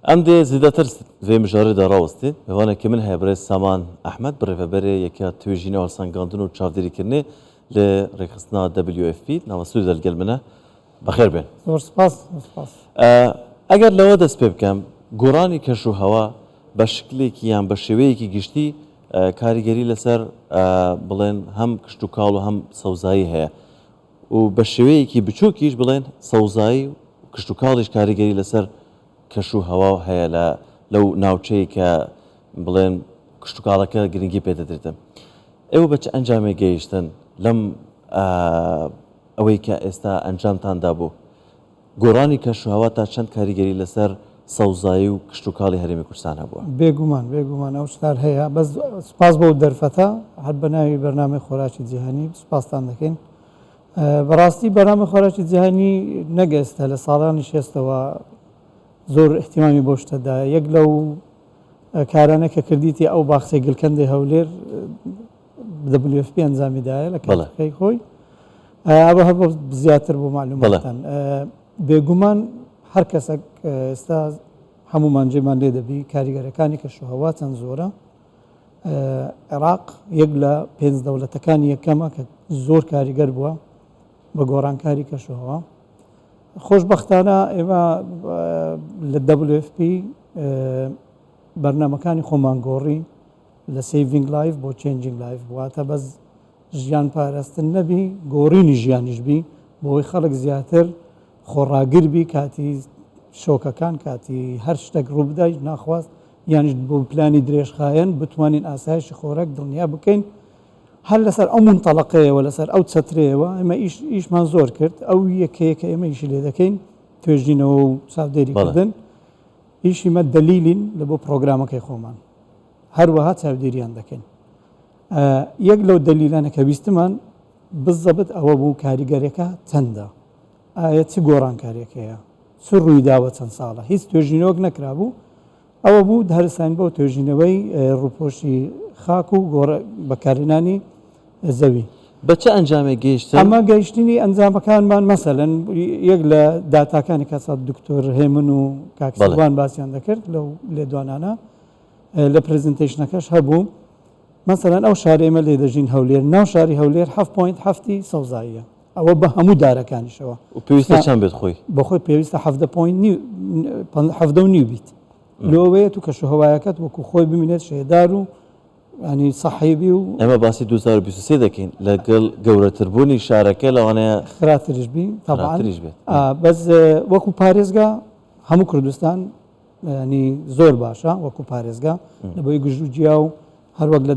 Em dê zêdetir vê mijarê de rawestîn. Mêvanekî min heye birêz Saman Ehmed, birêveberê Yekeya Tiwêjîna Helsengandin û Çavdêrîkirinê li rêkxistina WFP nava Sûriyê de li gel min e. Bexêr bên. Zor spas, zor spas. Eger lewe dest pê bikem, goranî keş û hewa be şiklêkî yan be şêweyekî giştî karîgerî li ser bilên hem kiştûkal û hem sewzayî heye û be şêweyekî biçûkîş bilên sewzayî û kiştûkalîş karîgerî li ser keş û hewa heye li lew navçeyê ke bilên kiştûkaleke girîngî pê didirtin. Êw be çi encamê gehîştin lem ئەوەی کە ئێستا ئەنجامتان دابوو، گۆڕانی کەشوهەوا تا چەند کاریگەری لەسەر سەوزایی و کشتوکاڵی هەرێمی کوردستان هەبووە؟ بێگومان، بێگومان ئەو شتار هەیە، بەس سوپاس بۆ دەرفەتە، هەر بە ناوی بەرنامەی خۆراکی جیهانی سوپاستان دەکەین. بەڕاستی بەرنامەی خۆراکی جیهانی نەک ئێستا لە ساڵانی شێستەوە زۆر ئیهتیمامی بەو شتە دایە. یەک لەو کارانە کە کردیتی ئەو باخچەی گلکەندەی هەولێر WFP ئەنجامی دایە لە کاتەکەی خۆی ئەوە هەر بۆ زیاتر بۆ معلوماتان بێگومان هەر کەسێک ئێستا هەمومان جێمان لێ دەبی کاریگەرەکانی کەشوهەوا چەند زۆرە عێراق یەک لە پێنج دەوڵەتەکانی یەکەمە کە زۆر کاریگەر بووە بە گۆڕانکاری کەشوهەوا خۆشببختانە ئێمە لە WFP بەرنمەکانی خۆمان گۆڕی لە Saving Life بۆ Changing Life واتە بەس ژیان پاراستن نەبی گۆڕینی ژیانیش بی بۆی خەڵک زیاتر خۆڕاگر بی کاتی شۆکەکان کاتی هەر شتێک ڕووبدای ناخواست یانیش بۆ پلانی درێژخایەن بتوانین ئاسایشی خۆراک دڵنیا بکەین هەر لەسەر ئەو منتەڵەقەیەوە لەسەر ئەو چەترەیەوە ئێمە ئیش ئیشمان زۆر کرد ئەو یەکەیە کە ئێمە ئیشی لێ دەکەین توێژینەوە و چاودێریکردن ئیشی مە دەلیلین لە بۆ پرۆگرامەکەی خۆمان هەروەها چاودێریان دەکەین. یەک لەو دەلیلانە کە ویستمان بزەبت ئەوە بوو کاریگەرەکە چەندە، ئایا چ گۆڕانکاریەک هەیە، چ ڕوویداوە چەند ساڵە، هیچ توێژینەوەک نەکرابوو، ئەوە بوو هەرساین بۆ توێژینەوەی ڕووپۆشی خاک و بەکارهێنانی زەوی. بە چ ئەنجامێک گەیشتن؟ ئەمە گەیشتنی ئەنجامەکانمان مەسەلەن یەک لە داتاکانی کە دکتۆر هێمن و کاک سیروان باسیان دەکرد لەو لێدوانانە لە presentation ەکەش هەبوو مەسەلەن ئەو شارەی ئێمە لێ دەژین هەولێر ناو شاری هەولێر هەفت point هەفتی سەوزاییە ئەوە بە هەموو دارەکانیشەوە و پێویستە چەند بێت خۆی؟ بەخۆی پێویستە حەڤدە point نیو حەڤدە و نیو بیت لۆوەیە تو کەشوهەوایەکەت وەکو خۆی بمینێت شێدار و ینی سەحیبی و ئێمە باسی 2023 دەکەین لەگەڵ گەورەتربوونی شارەکە لەوانەیە خراپتریش بی تەبعەن بێت بەس وەکو پارێزگا هەموو کوردستان ینی زۆر باشە وەکو پارێزگا لە بۆی گژوگیا و هەروەک لە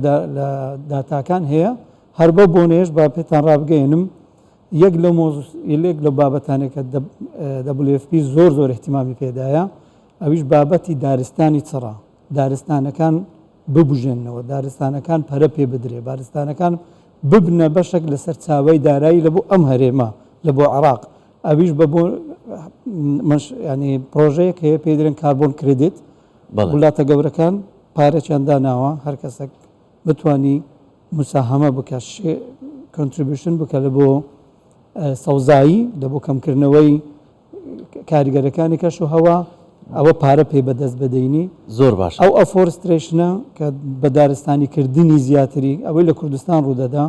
داتاکان هەیە هەر بەو بۆنەیەش با پێتان ڕابگەیەنم یەک لەو مۆزیلێک لەو بابەتانێک کە WFP زۆر زۆر احتیمامی پێدایە ئەویش بابەتی دارستانی چڕە دارستانەکان ببژێنەوە دارستانەکان پەرە پێ بدرێ بارستانەکان ببنە بەشێک لە سەرچاوەی دارایی لە بۆ ئەم هەرێمە لە بۆ عراق ئەویش بە بۆ ینی پرۆژەیەک هەیە پێی دەرێن carbon credit وڵاتە گەورەکان پارەیان داناوە هەر کەسێک بتانی مساهەمە بکە contribution بکە لە بۆ سەوزایی لە بۆ کەمکردنەوەی کاریگەرەکانی کەش و هەوا ئەوە پارە پێ بەدەست بدەینی زۆر باش ئەو afforestation ە کە بە دارستانی کردنی زیاتری ئەوەی لە کوردستان ڕوودەدا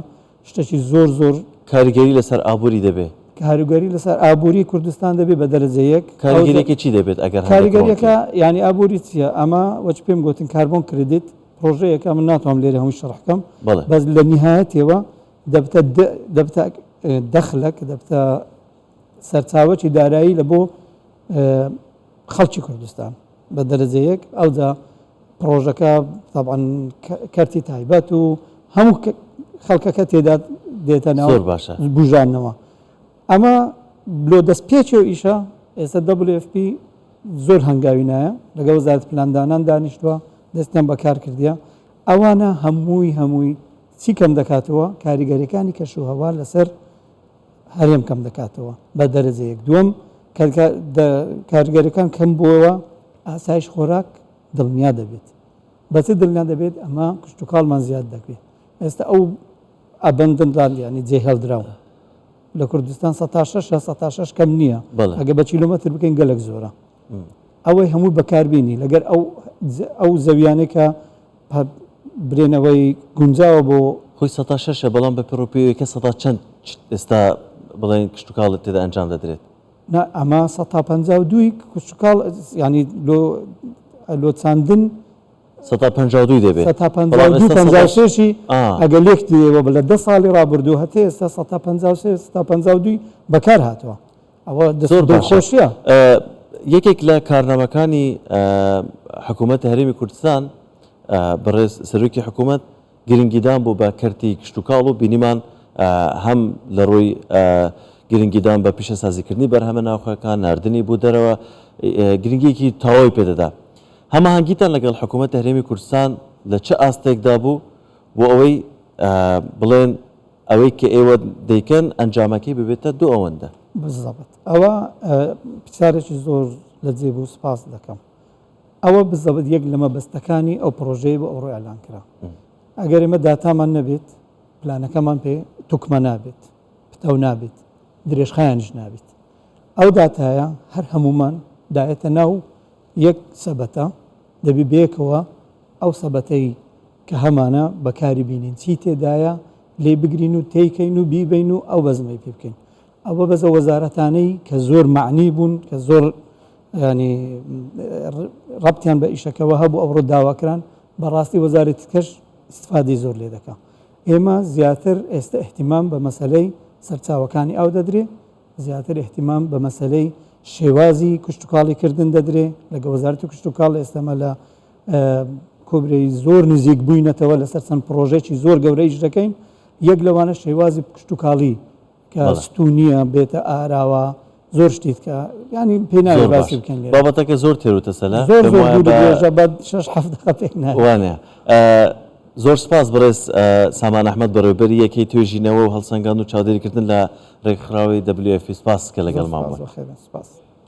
شتێکی زۆر زۆر کاریگەری لەسەر ئابووری دەبێ. کاریگەری لەسەر ئابووری کوردستان دەبێ بە دەرەجە یەک. کاریگەریەکەی چی دەبێت ئەگەر هەندێک ڕوون کاریگەریەکە یانی ئابووری چییە؟ ئەمە وەک پێم گوتن carbon credit پرۆژەیەکە من ناتوانم لێرە هەمووی شەرح کەم بەڵێ. بەس لە نیهایەتەوە دەبتە دەبتە دەخلەک دەبتە سەرچاوەکی دارایی لە بۆ خەڵکی کوردستان بە دەرەجە یەک ئەوجا پڕۆژەکە تەبعەن کەرتی تایبەت و هەموو خەڵکەکە تێدا دێتە ناو زۆر باشە بژانەوە ئەمە لۆ دەست پێچێ و ئیشە ئێستا WFP زۆر هەنگاوی نایە لەگەڵ وەزارەت پلاندانان دانیشتووە دەستیان بەکار کردیە ئەوانە هەمووی هەمووی چی کەم دەکاتەوە کاریگەریەکانی کەش و هەوا لەسەر هەرێم کەم دەکاتەوە بە دەرەجە یەک دووەم کاریگەریەکان کەم بووەوە ئاسایش خۆراک دڵنیا دەبێت بە چ دڵنیا دەبێت ئەمە کشتتوکاڵمان زیاد دەکرێت ئێستا ئەو abandoned land ینی جێهێڵدراو لە کوردستان سە شش سە شش کەم نییە ئەگە بە کیلومتر بکەین گەلک زۆرە. ئەوەی هەموو بەکاربینی لەگەر ئەو ئەو زەویانەی کە برێنەوەی گونجاوە بۆ. خۆی سەتا شەشە بەڵام بە پێڕوپێویەکە سەتا چەند ئێستا بڵێن کشتوکاڵت تێدا ئەنجام دەدرێت؟ نا ئەمە سەتا 52ی کشتوکاڵ یانی لۆ لۆ چاندن سەتا 52ی دەبێت سەتا 52 56ی ئەگەر لێک دێوە بە لە دە ساڵی ڕابردوو هەتێ ئێستا سەتا 53 سەتا 52ی بەکار هاتووە. ئەوە زۆر دڵخۆشیە. یەکێک لە کارنامەکانی حکوومەتی هەرێمی کوردستان بەڕێز سەرۆکی حکوومەت گرنگیدان بوو بە کەرتی کشتوکاڵ و بینیمان هەم لە ڕووی گرنگیدان بە پیشەسازیکردنی بەرهەمە ناوخۆیەکان ناردنی بۆ دەرەوە گرنگیەکی تەواوی پێدەدا. هەماهەنگیتان لەگەڵ حکوومەتی هەرێمی کوردستان لە چ ئاستێکدا بوو بۆ ئەوەی بڵێن ئەوەی کە ئێوە دەیکەن ئەنجامەکەی ببێتە دوو ئەوەندە. بزەبت ئەوە پرسیارێکی زۆر لە جێ بوو سپاست دەکەم. ئەوە بزەبت یەک لە مەبەستەکانی ئەو پڕۆژەیە بۆ ئەوڕۆ ئیعلان کرا. ئەگەر ئێمە داتامان نەبێت پلانەکەمان پێ توکمە نابێت، پتەو نابێت، درێژخایەنیش نابێت. ئەو داتایە هەر هەموومان دایەتە ناو یەک سەبەتە، دەبی بەیەکەوە ئەو سەبەتەی کە هەمانە بەکاری بینین چی تێدایە لێی بگرین و تێیکەین و بیبەین و ئەو بەزمەی پێ بکەین ئەوە بەزە وەزارەتانەی کە زۆر معنی بوون کە زۆر ینی ڕەبتیان بە ئیشەکەوە هەبوو ئەوڕۆ داواکران بەڕاستی وەزارەتی کەش استفادەی زۆر لێ دەکا ئێمە زیاتر ئێستا احتیمام بە مەسلەی سەرچاوەکانی ئاو دەدرێ زیاتر احتیمام بە مەسلەی شێوازی کشتتوکاڵی کردن دەدرێ لەگە وەزارەتی کشتتوکاڵ ئێستەمە لە کۆبرەی زۆر نزیک بووینەتەوە لەسەر چەند پرۆژێکی زۆر گەورە ئیش دەکەین یەک لەوانە شێوازی کشتتوکاڵی کە ستونیە بێتە ئاراوە زۆر شتیت کە ینی پێ ناوێت باسی بکەین لێرە. بابەتەکە زۆر تێروتەسەلە زۆر زۆر دوور و درێژە بە شەش حەفت دەقە پێک نایەت. وانە. زۆر سپاس بەڕێز سامان ئەحمەد بەڕێوەبەری یەکەی توێژینەوە و هەڵسەنگاندن و چاودێریکردن لە ڕێکخراوی WFP سپاس کە زۆر لەگەڵمان سپاس بوون. بەخێربێن سپاس.